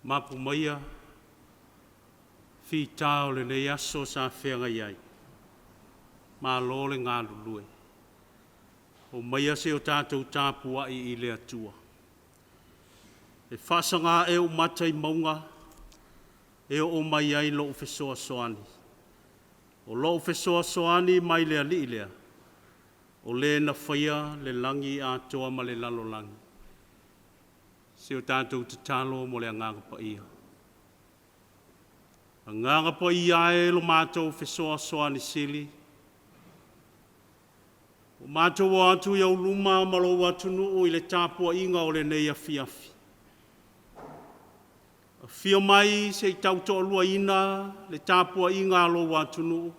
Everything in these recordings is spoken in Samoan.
Mapu maia fita o lenei aso sa feagai ai, malo le galulue. Omaia se i o tatou tapuai i le Atua. E faasaga ē ou mata i mauga e oo mai ai lou fesoasoani. O lou fesoasoani mai le Alii lea, o le na faia le lagi atoa ma le lalolagi. Se o tatou tatalo mo le Agaga Paia. Agaga Paia e lo matou fesoasoani sili, ua matou o atu i ou luma ma lou atunuu i le tapuaiga o lenei afiafi. Afio mai se i tautoaluaina le tapuaiga a lou atunuu,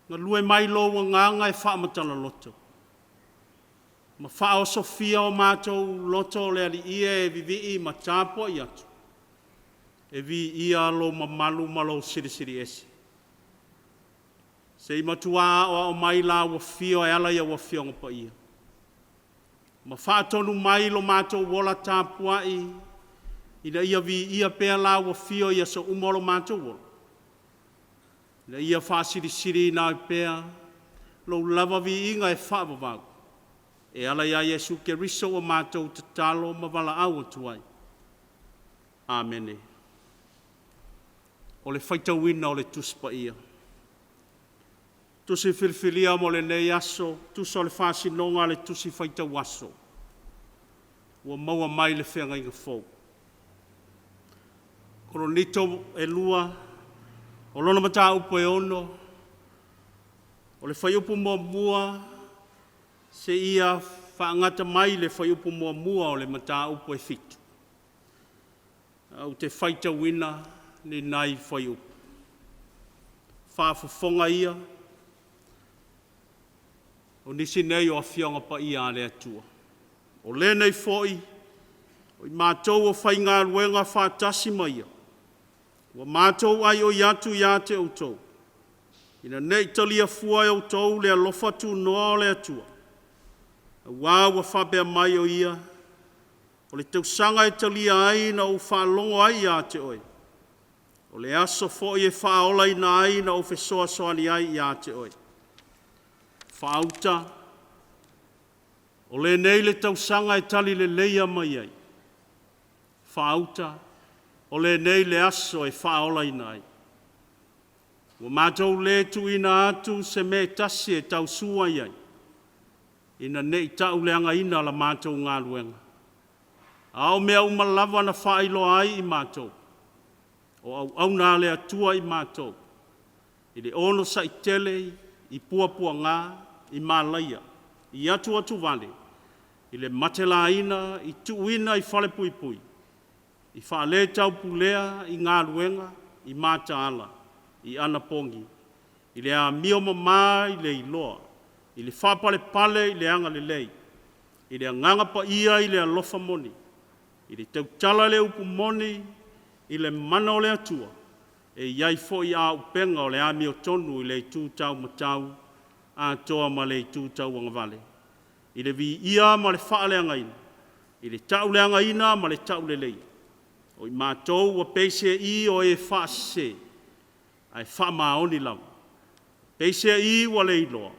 galue mai lou agaga e faamatala loto ma faaosofia o matou loto le Alii e vivii ma tapuai atu, e viia lou mamalu ma lou Silisili Ese. Se i matua aoao mai lau Afio e ala i au Afioga Paia, ma faatonu mai lo matou ola tapuai ina ia viia pea lau Afio i aso uma o lo matou ola, ina ia faasilisiliina ai pea lou lava viiga e faavavau, e ala ia Iesu Keriso ua matou tatalo ma valaau atu ai. Amene. O le faitauina o le Tusi Paia. Tusi filifilia mo lenei aso, tusa o le faasinoga a le Tusi Faitau Aso, ua maua mai le Feagaiga Fou. Koronito e 2, o lona mataupu e 6, o le fuaiupu 1 seia faagata mai le fuaiupu 1 o le mataupu e 7. Ou te faitauina ni nai fuaiupu. Faafofoga ia, o nisi nei o Afioaga Paia a le Atua. O lenei foi, o i matou o faigaluega faatasi ma Ia, ua matou aioi atu ia te outou, ina ne i talia fua e outou le alofa tunoa o le Atua, aua ua faapea mai o Ia, o le tausaga e talia ai na ou faalogo ai ia te oe, o le aso foi e faaolaina ai na ou fesoasoani ai ia te oe. Faauta, o lenei le tausaga e tali leleia mai ai. Faauta, o lenei le aso e faaolaina ai. Ua matou le tuuina atu se mea e tasi e tau ai, ina ne i tauleagaina la matou galuega. A o mea uma lava na faailoa ai i matou, o auauna a le Atua i matou, i le onosai tele, i puapuaga, i malaia, i atuatuvale, i le matelaina, i tuuina i falepuipui, i faaletaupulea i galuega, i mataala, i anapogi, i le amio mama i le iloa, i le faapalepale i le agalelei, i le agaga paia i le alofa moni, i le tautala le upu moni i le mana o le Atua, e i ai foi auupega o le amiotonu i le itu taumatau atoa ma le itu tauagavale, i le viia ma le faaleagaina, i le tauleagaina ma le tauleleia, o i matou ua peiseai o e faasese, ae faamaoni lava. Peiseai ua leiloa,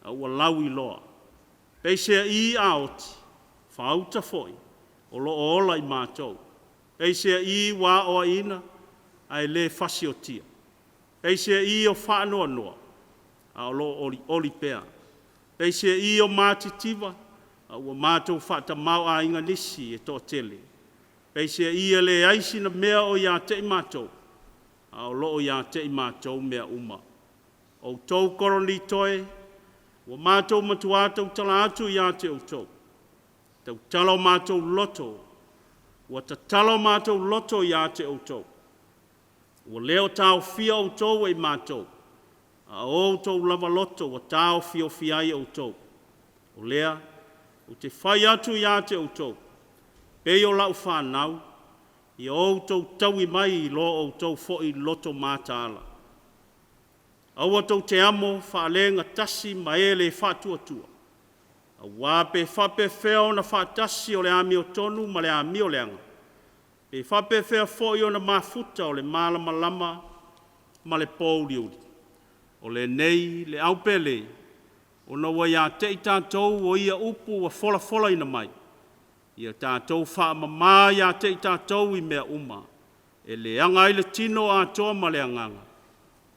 a ua lauiloa. Peiseai a oti, faauta foi, o lo o ola i matou. Peiseai ua aoaiina, ae le fasiotia. Peiseai o faanoanoa, a o lo o olioli pea. Peiseai o matitiva, a ua matou faatamaoaiga nisi e toatele. Peiseai e leai sina mea o ia te i matou, a o lo o ia te i matou mea uma. O outou Korinito e, ua matou matua tautala atu ia te outou, tautala o matou loto, ua tatala o matou loto ia te outou. Ua le o taofia outou e i matou, a o outou lava loto ua taofiofi ai outou. O lea, ou te fai atu ia te outou, pei o lau fanau, ia outou taui mai i lo outou foi loto mataala. Aua tou te amo faalegatasi ma e le faatuatua, aua pe faapefea ona faatasi o le amiotonu ma le amioleaga? Pe faapefea foi ona mafuta o le malamalama ma le pōuliuli? O lenei le aupele, ona ua ia te i tatou o ia upu ua folafolaina mai, ia tatou faamama ia te i tatou i mea uma, e leaga ai le tino atoa ma le agaga,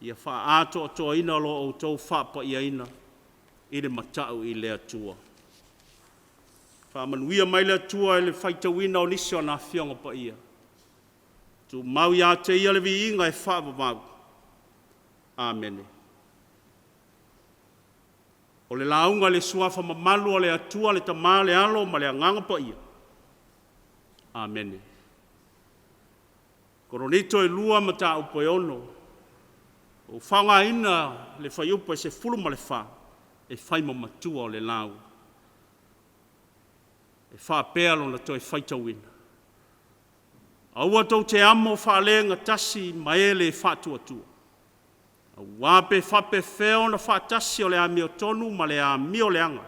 ia faaatoatoaina lo outou faapaiaina i le matau i le Atua. Faamanuia mai le Atua i le faitauina o nisi o ana Afioga Paia. Tumau ia te Ia le viiga e faavavau. Amene. O le lauga i le Suafa mamalu o le Atua le Tama le Alo ma le Agaga Paia. Amene. Korinito e 2 mataupu e 6, ua faaaogaina le fuaiupu e 14 e fai ma matua o le lauga. E faapea lona toe faitauina. Aua tou te amo faalegatasi ma e le faatuatua. Aua pe faapefea ona faatasi o le amiotonu ma le amioleaga?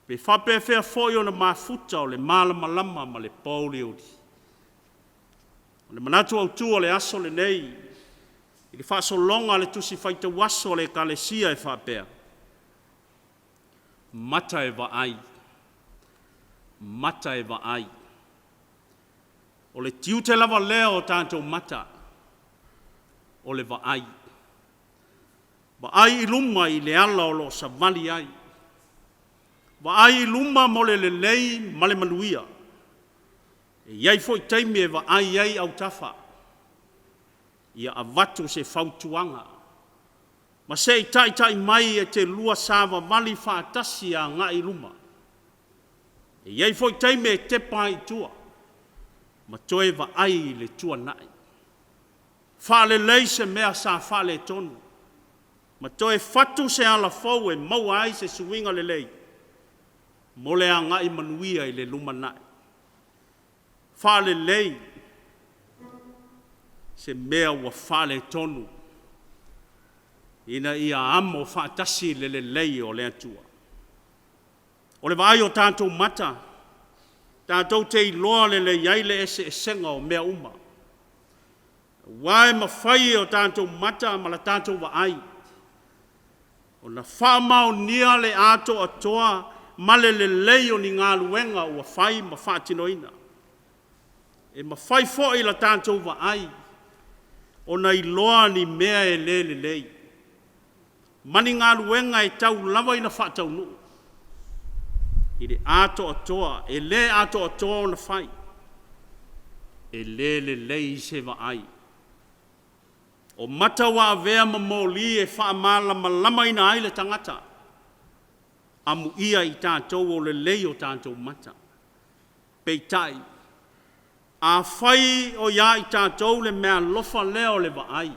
Pe faapefea foi ona mafuta o le malamalama ma le pōuliuli? O le manatu autu o le aso lenei, i le faasologa o le tusi faitau aso a le Ekalesia e faapea, mata e vaai, mata e vaai. O le tiute lava lea o tatou mata, o le vaai. Vaai i luma i le ala o lo o savali ai. Vaai i luma mo le lelei ma le manuia. E i ai foi taimi e vaai ai autafa, ia avatu se fautuaga, ma se i taitai mai e te lua savavali faatasi agai i luma. E i ai foi taimi e tepa ai i tua, ma toe vaai i le tuanai. Faalelei se mea sa faaletonu, ma toe fatu se alafou e maua ai se suiga lelei, mo le agai manuia i le lumanai. Faalelei se mea ua faaletonu, ina ia amo faatasi le lelei o le Atua. O le vaai o tatou mata, tatou te iloa lelei ai le eseesega o mea uma. Aua e mafai e o tatou mata ma la tatou vaai ona faamaonia le atoatoa ma le lelei o ni galuega ua fai ma faatinoina. E mafai foi e la tatou vaai ona iloa ni mea e le lelei, ma ni galuega e tau lava ina faataunuu i le atoatoa, e le atoatoa ona fai. E le lelei se vaai. O mata ua avea ma moli e faamalamalamaina ai le tagata. Amuia i tatou o lelei o tatou mata. Peitai, afai o ia i tatou le meaalofa lea o le vaai,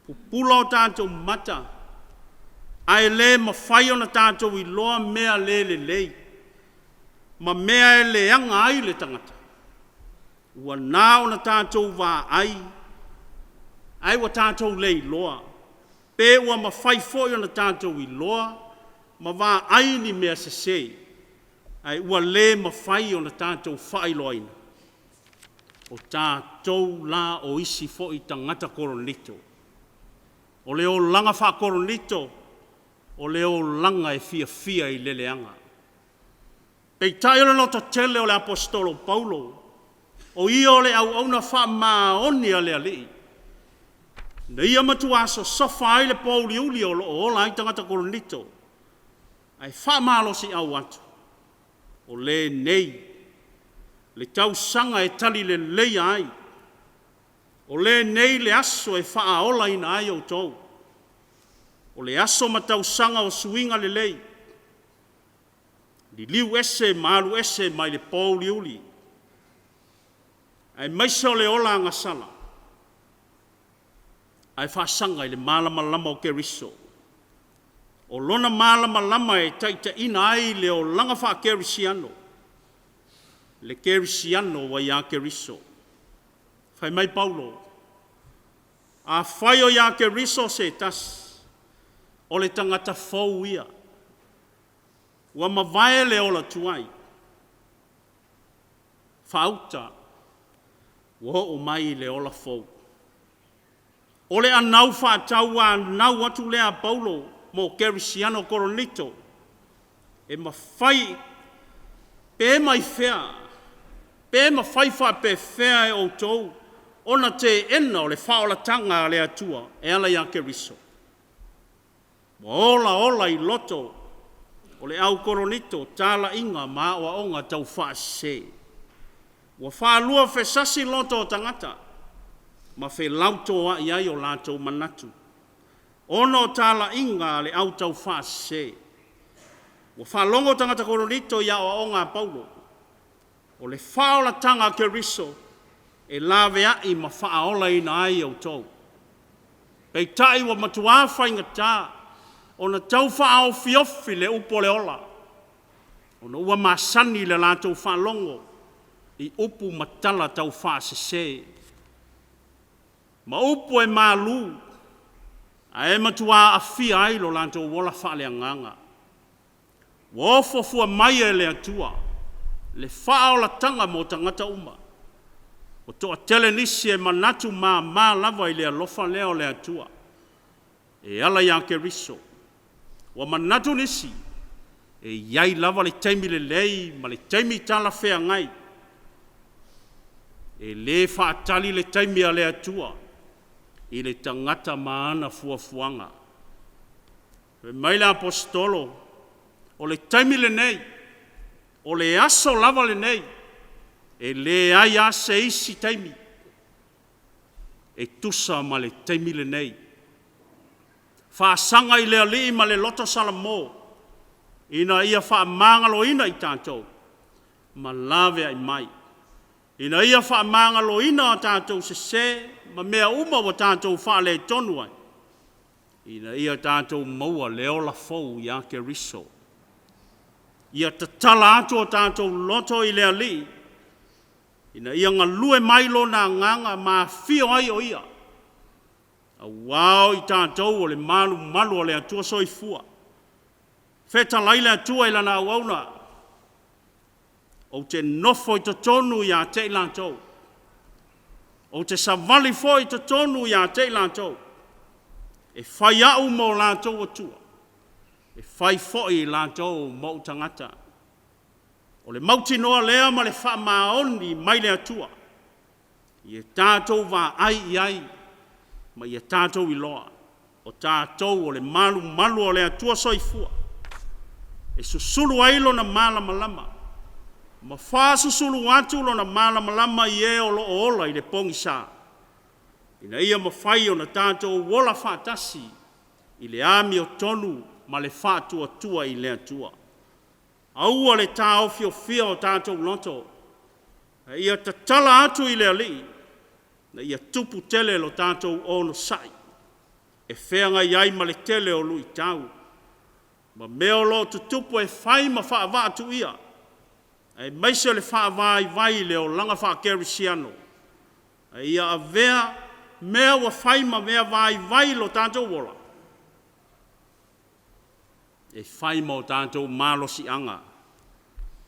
pupula o tatou mata, ae le mafai ona tatou iloa mea le lelei, ma mea e leaga ai le tagata, ua na ona tatou vaai, ae ua tatou le iloa, pe ua mafai foi ona tatou iloa ma vaai ni mea sese, ae ua le mafai ona tatou faailoaina, o tatou la o isi foi tagata Korinito. O le olaga faa-Korinito, o le olaga e fiafia i le leaga. Peitai o le lototele o le Aposetolo Paulo, o ia o le auauna faamaoni a le Alii, na ia matua sosofa ai le pouliuli o lo o ola ai tagata Korinito, ae faamalosiau atu, o lenei le tausaga e tali leleia ai, o lenei le aso e faaolaina ai outou, o le aso ma tausaga o suiga lelei, liliu ese ma alu ese mai le pouliuli, aemaise o le ola agasala, ae faasaga i le malamalama o Keriso. O lona malamalama e taitaiina ai le olaga faakerisiano, le kerisiano ua ia Keriso. Fai mai Paulo, afai o ia Keriso se tasi, o le tagata fou ia. Ua mavae le ola tuai. Faauta, ua oo mai le ola fou. O le anau faatauanau atu lea a Paulo mo Kerisiano o Korinito, e mafai pe mai fea, pe mafai faapefea e outou ona teena o le faaolataga a le Atua e ala ia Keriso? Ua olaola i loto o le au Korinito talaiga ma aoaoga taufaasese. Ua faaluafesasi loto o tagata, ma felautoa'i ai o latou manatu, ona o talaiga a le au taufaasese. Ua faalogo tagata Korinito i aoaoga a Paulo, o le faaolataga a Keriso e laveai ma faaolaina ai outou. Peitai ua matuā faigata ona tau faaofiofi le upu o le ola, ona ua masani le latou faalogo i upu ma tala taufaasese, ma upu e malu ae matua aafia ai lo latou ola faaleagaga. Ua ofo fua mai e le Atua le faaolataga mo tagata uma. Ua toatele nisi e manatu māmā lava i le alofa lea o le Atua e ala ia Keriso. Ua manatu nisi, e i ai lava le taimi lelei ma le taimi talafeagai. E le faatali le taimi a le Atua i le tagata ma ana fuafuaga. Fai mai le Aposetolo, o le taimi lenei, o le aso lava lenei, e leai lava se isi taimi e tusa ma le taimi lenei. Faasaga i le Alii ma le loto salamo, ina ia faamagaloina i tatou ma laveai mai, ina ia faamagaloina a tatou sesē ma mea uma ua tatou faaletonu ai, ina ia tatou maua le ola fou ia Keriso. Ia tatala atu o tatou loto i le Alii, ina ia galue mai Lona Agaga ma afio ai o Ia, auā o i tatou o le malumalu o le Atua Soifua. Fetalai le Atua i Lana auauna, Ou te nofo i totonu ia te i latou, ou te savali foi i totonu ia te i latou, e fai au ma o latou Atua, e fai foi i latou ma ou tagata. O le mautinoa lea ma le faamaoni mai le Atua, ia tatou vaai i ai ma ia tatou iloa, o tatou o le malumalu o le Atua Soifua, e susulu ai Lona malamalama ma faasusulu atu Lona malamalama i e o lo o ola i le pogisa, ina ia mafai ona tatou ola faatasi i le amiotonu ma le faatuatua i le Atua. Aua le taofiofia o tatou loto, a ia tatala atu i le Alii, ina ia tupu tele lo tatou onosai e feagai ai ma le tele o luitau ma mea o lo o tutupu e fai ma faavaatuia, aemaise o le faavaivai i le olaga faakerisiano, a ia avea mea ua fai ma mea vaivai lo tatou ola, e fai ma o tatou malosiaga.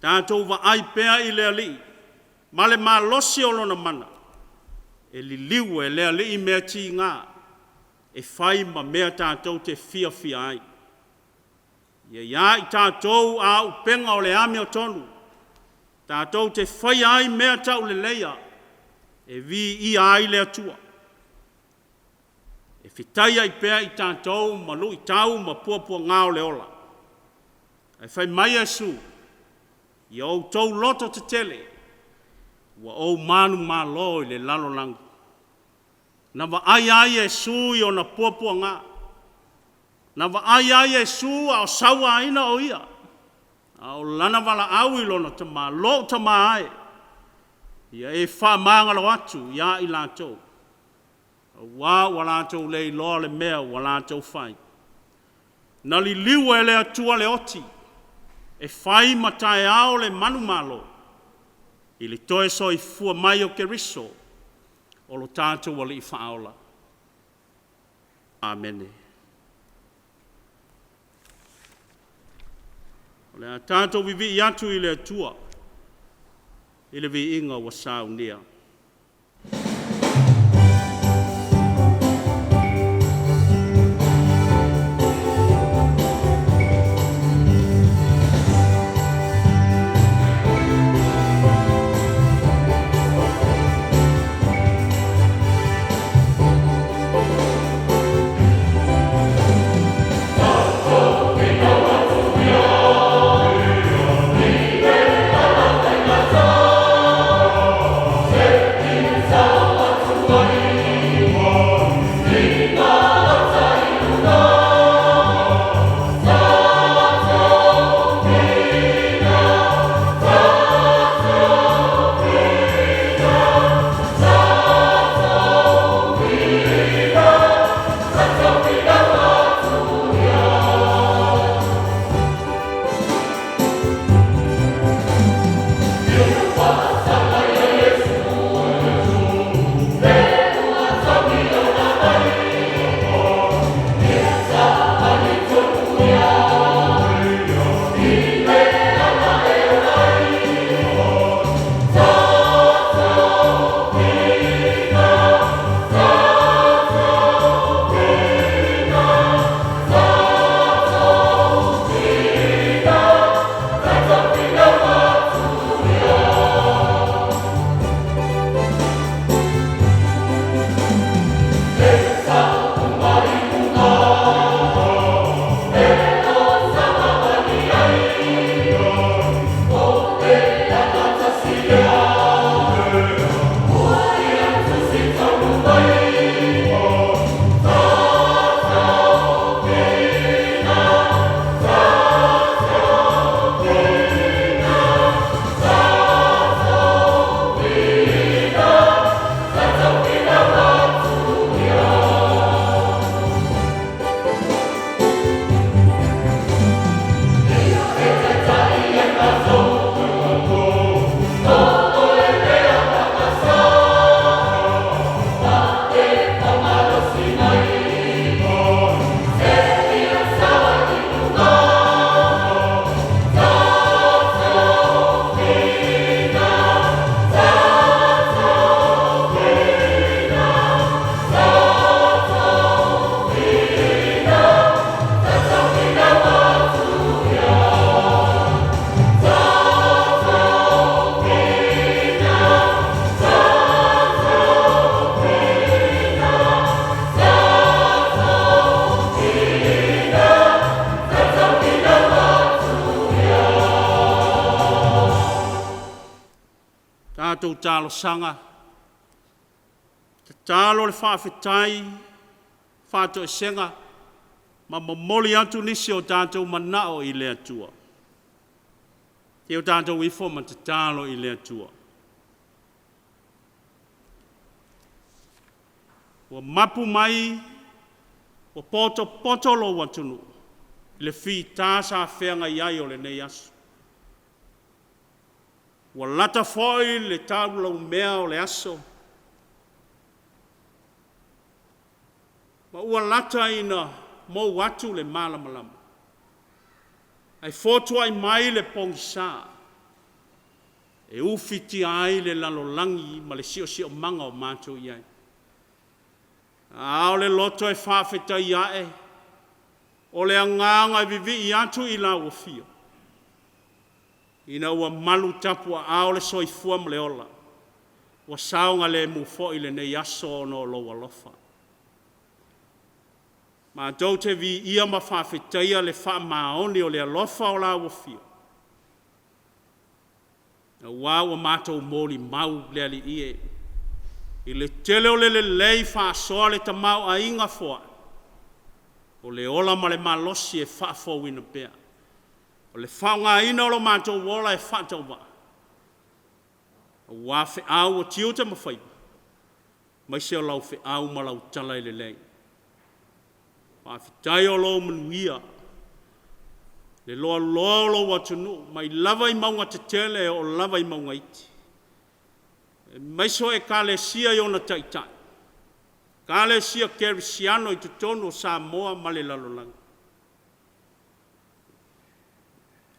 Tatou vaai pea i le Alii ma le malosi o Lona mana, e liliu e le Alii mea tiga e fai ma mea tatou te fiafia ai. Ia i ai tatou auupega o le amiotonu, tatou te faia ai mea tauleleia e viia ai le Atua. E fetaiai pea i tatou ma luitau ma puapuaga o le ola. Ae fai mai Iesu, ia outou loto tetele, ua ou manumalo i le lalolagi. Na vaai lava Iesu i ona puapuaga, na vaai lava Iesu a o sauaina o Ia, a o Lana valaau i lona Tama, Lou Tama e, ia e faamagalo atu ia i latou, auā ua latou le iloa le mea ua latou fai. Na liliu e le Atua le oti e fai ma taeao le manumalo i le toe soifua mai o Keriso o lo tatou Alii Faaola. Amene. O le a tatou vivii atu i le Atua. i le viiga ua saunia. Tatou talosaga, tatalo le faafetai, faatoesega ma momoli atu nisi o tatou manao i le Atua. Se i o tatou ifo ma tatalo i le Atua. Ua mapu mai, ua potopoto lou atunuu i le fita sa feagai ai o lenei aso. Ua lata foi le taulaumea o le aso, ma ua lata ina mou atu le malamalama, ae fotuai mai le pogisa e ufitia ai le lalolagi ma le siosiomaga o matou i ai. A o le loto e faafetai ae, o le agaga e vivii atu i lau afio, ina ua malu tapuaaao le soifua ma le ola, ua saogalemu foi lenei aso ona o lou alofa. Matou te viia ma faafetaia le faamaoni o le alofa o lau afio, aua ua matou molimau le Alii e, i le tele o le lelei faasoa le tamaoaiga foai, o le ola ma le malosi e faafouina pea. O le faaaogaina o lo matou ola e faatauvaa, aua feau o tiute ma faiva, aemaise o lau feau ma lau tala e lelei. Faafetai o lou manuia, le loaloa o lou atunuu mai lava i mauga tetele e oo lava i mauga iti, aemaise o Ekalesia i ona taitai, Ekalesia Kerisiano i totonu o Samoa ma le lalolagi.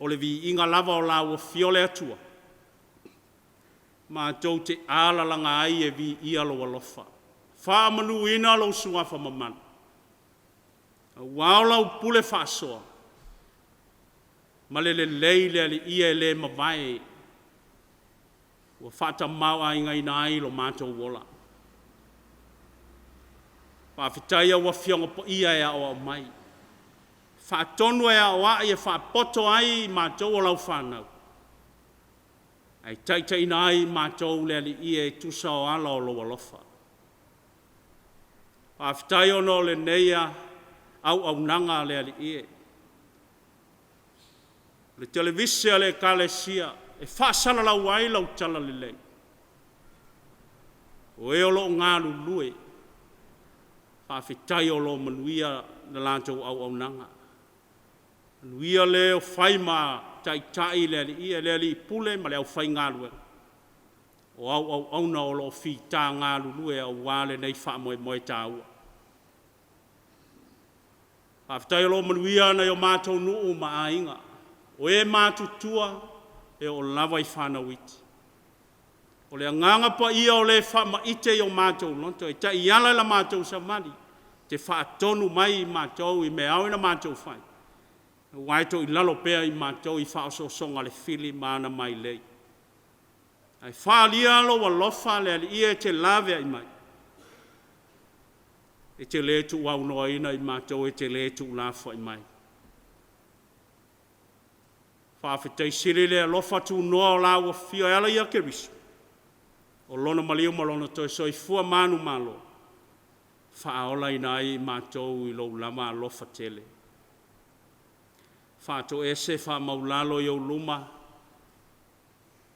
O le viiga lava o lau Afio le Atua. Matou te alalaga ai e viia lou alofa, faamanuina lou suafa mamana, aua o lau pule faasoa ma le lelei le Alii e le mavae, ua faatamaoaigaina ai lo matou ola. Faafetai i au Afioga Paia e aoao mai, faatonu e aoai e faapoto ai i matou o lau fanau, ae taitaiina ai i matou le Alii e tusa o ala o lou alofa. Faafetai ona o lenei auaunaga a le Alii e, le televise a le Ekalesia e faasalalau ai lau talalelei, o e o lo o galulue, faafetai o lo o manuia le latou auaunaga. Manuia le o fai ma taitai le Alii e, le Alii Pule ma le aufaigaluega, o au auauna o lo o fita galulue aua lenei faamoemoe taua. Faafetai o lo o manuia nai o matou nuu ma aiga, o e matutua e oo lava i fanau iti. O le agaga paia o le faamaite i o matou loto e taiala i la matou savali, e te faatonu mai i matou i mea e ao ona matou fai, aua e toilalo pea i matou i faaosoosoga a le fili ma ana mailei. Ae faaalia lou alofa le Alii e te laveai mai, e te le tuuaunoaina i matou, e te le tuulafoai mai. Faafetai sili le alofa tunoa o lau Afio e ala ia Keriso, o lona maliu ma lona toe soifua manumalo, faaolaina ai i matou i lou lava alofa tele. Faatoese, faamaualalo i ou luma,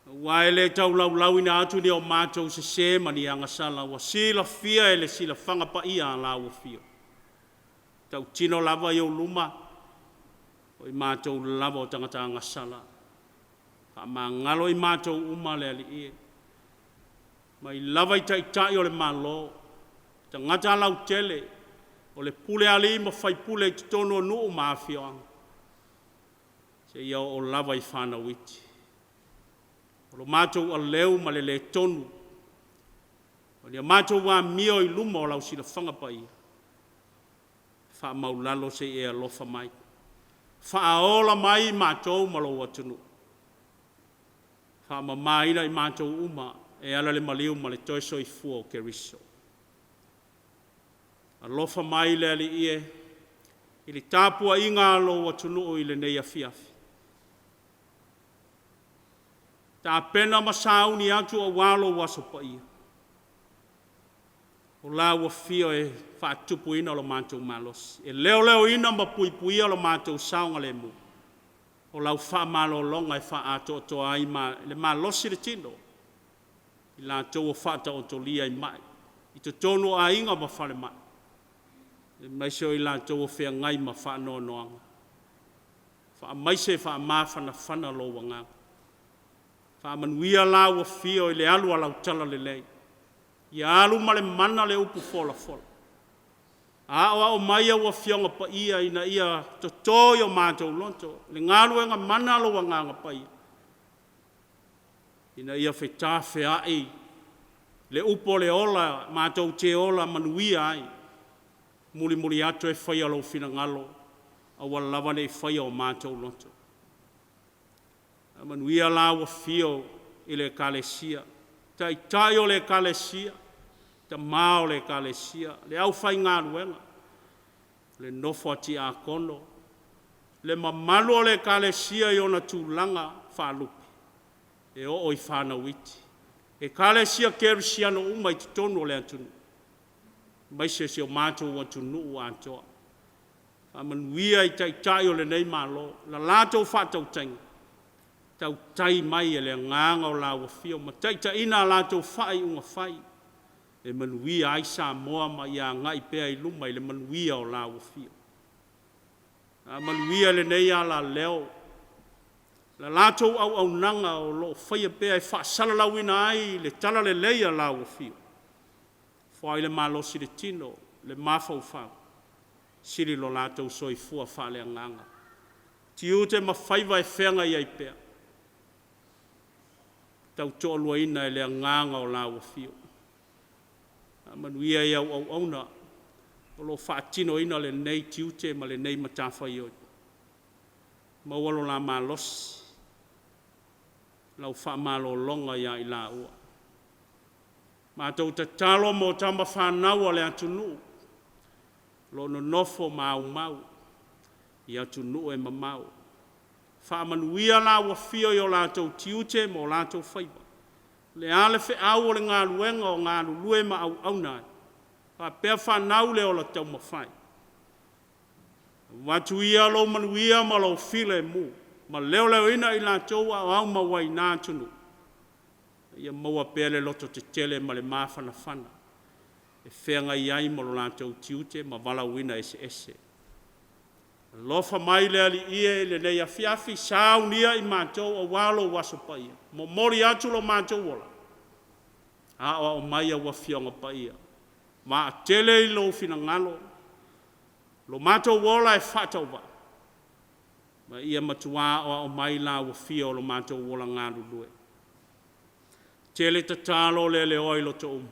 aua e le taulaulauina atu ni o matou sesē ma ni agasala ua silafia e le silafaga paia a lau Afio. E tautino lava i ou luma, o i matou lava o tagata agasala. Faamagalo i matou uma le Alii e, mai lava i taitai o le Malo, tagata lautele, o le pule a alii ma faipule i totonu o nuu ma afioaga, seia oo lava i fanau iti. O lo matou aleu ma le le tonu, o le matou amio i luma o lau silafaga paia, faamaualalo se i e alofa mai. Faaola mai i matou ma lou atunuu. Faamamaina i matou uma e ala i le maliu ma le toe soifua o Keriso. Alofa mai le Alii e i le tapuaiga a lou atunuu i lenei afiafi. Tapena ma sauni atu aua lou aso paia, o lau afio e faatupuina lo matou malosi, e leoleoina ma puipuia lo matou saogalemu, o lau faamalologa e faaatoatoa ai ma le malosi le tino, i latou ua faataotolia i mai, i totonu o aiga ma falemai, aemaise o i latou o feagai ma faanoanoaga. Faamaise faamafanafana lou agaga. Faamanuia lau afio i le alu a lau talalelei, ia alu ma le mana le upu folafola. Aoao mai au Afioga Paia ina ia toto i o matou loto le galuega mana a lou Agaga Paia, ina ia fetafeai le upu o le ola matou te ola manuia ai, mulimuli atu e faia lou finagalo, aua lava ne i faia o matou loto. Faamanuia lau afio i le Ekalesia, Taitai o le Ekalesia, tama o le Ekalesia, le aufaigaluega, le nofo a tiakono, le mamalu o le Ekalesia i ona tulaga faalupe, e oo i fanau iti, Ekalesia Kerisiano uma i totonu o le atunuu, aemaise si o matou atunuu atoa. Faamanuia i taitai o lenei Malo, na latou faatautaiga, tautai mai e le Agaga o lau Afio ma taitaiina a latou faaiuga fai e manuia ai Samoa ma ia agai pea i luma i le manuia o lau Afio. Faamanuia i lenei alaleo, le latou auaunaga o lo o faia pea e faasalalauina ai le talalelei a lau Afio, foai le malosi i le tino, le mafaufau, sili lo latou soifua faaleagaga, tiute ma faiva e feagai ai pea. tautoaluaina e le Agaga o lau Afio. Faamanuia i au auauna o lo o faatinoina lenei tiute ma lenei matafaioi. Maua lo la malosi, lau faamalologa ia i laua. Matou tatalo mo tama fanau a le atunuu o lo o nonofo ma aumau i atunuu e mamao. Faamanuia lau Afio i o latou tiute ma o latou faiva. O le a le feau o le galuega o galulue ma auauna ai, faapea fanau le ola taumafai. Avatu ia lou manuia ma lou filemu ma leoleoina i latou a o aumau ai i na atunuu, ia maua pea le lototetele ma le mafanafana e feagai ai ma lo latou tiute ma valaauina eseese. Alofa mai le Alii e i lenei afiafi, saunia i matou aua lou Aso Paia, momoli atu lo matou ola, aoao mai au Afioga Paia, vaatele i lou finagalo lo matou ola e faatauvaa, ma ia matua aoao mai lau Afio i lo matou ola galulue. Tele tatalo leleoa i lotouma,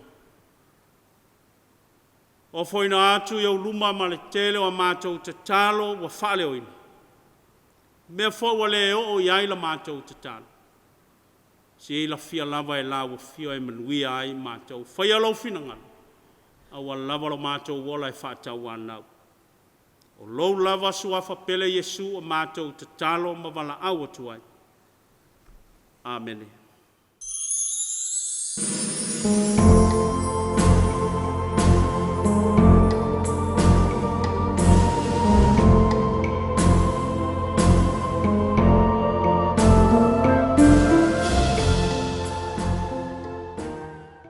ofoina atu i ou luma ma le tele o a matou tatalo ua faaleoina, mea foi ua le oo i ai la matou tatalo, silafia lava e lau Afio e manuia ai matou. Faia lou finagalo aua lava lo matou ola e faatauanau. O lou lava Suafa pele Iesu ua matou tatalo ma valaau atu ai. Amene.